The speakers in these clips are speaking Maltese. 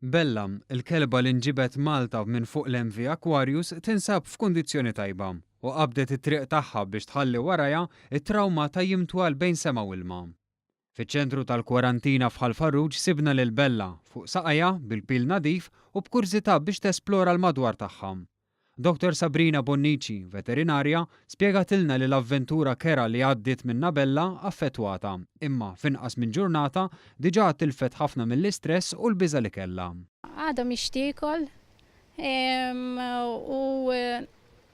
Bella, il-kelba li nġibet Malta minn fuq l-MV Aquarius tinsab f'kundizzjoni tajba u qabdet it-triq tagħha biex tħalli warajha t-trawma ta' jiem twal bejn sema u ilma. Fiċ-ċentru tal-kwarantina f'Ħal Farruġ sibna lil Bella, fuq saqajha, bil-pil nadif u b'kurżità biex tesplora l-madwar tagħha. Dottor Sabrina Bonnici, veterinarja, spjegatilna li l-avventura kerha li għaddiet minnha Bella affettwatha, imma f'inqas minn ġurnata diġà tilfet ħafna mill-istress u l-biża' li kellha. Għadha mhix tiekol u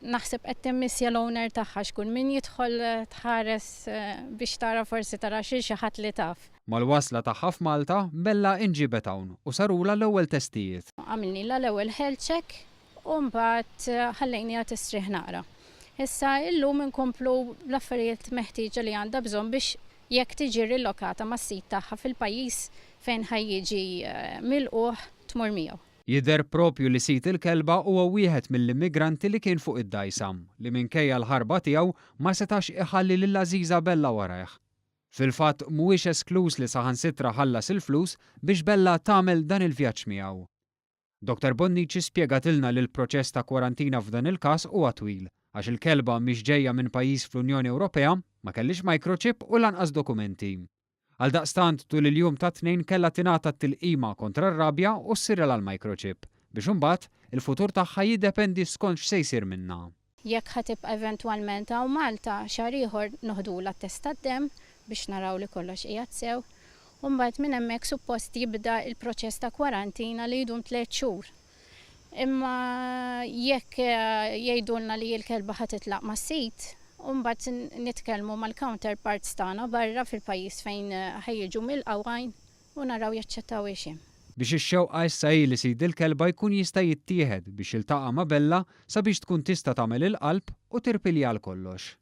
naħseb qed timmissja l-owner tagħha x'kull min jidħol tħares biex tara forsi tara xi xi ħadd li taf. Mal-wasla tagħha f'Malta, Bella inġiebet hawn u sarulha l-ewwel testijiet. Għamilnilha l-ewwel health check u mbagħad ħallejniha tistrieħ naqra. Issa illum inkomplu bl-affarijiet meħtieġa li għandha bżonn biex jekk tiġi rilokata mas-sid tagħha fil-pajjiż fejn ħa jiġi milqugħ tmur miegħu. Jidher propju li sid il-kelba huwa wieħed mill-immigranti li kien fuq id-dgħajsa, li minkejja l-ħarba tiegħu ma setax iħalli lill-għażiża Bella warajh. Fil-fatt mhuwiex eskluż li saħansitra ħallas il-flus biex Bella tagħmel dan il-vjaġġ miegħu. Dottor Bonnici spjegatilna li l-proċess ta' kwarantina f'dan il-każ huwa twil, għax il-kelba mhix ġejja minn pajjiż fl-Unjoni Ewropea, ma kellhiex microchip u lanqas dokumenti. Għaldaqstant tul il-jum tat-Tnejn kellha tingħata t-tilqima kontra r-rabja u ssirilha l-microchip, biex imbagħad il-futur tagħha jiddependi skont x'se jsir minnha. Jekk ħa tibqa' eventwalment hawn Malta, xahar ieħor noħdulha t-test tad-demm biex naraw li kollox qiegħed sew u mbagħad minn hemmhekk suppost jibda l-proċess ta' kwarantina li jdum tlett xhur. Imma jekk jgħidulna li l-kelba ħa titlaq mas-sid, u mbagħad nitkellmu mal-counterparts tagħna barra fil-pajjiż fejn ħa jiġu milqgħuin u naraw jaċċettawhiex hemm. Biex ix-xewqa issa hi li sid il-kelba jkun jista' jittieħed biex jiltaqa' ma' Bella sabiex tkun tista' tagħmel il-qalb u tirpilja għal kollox.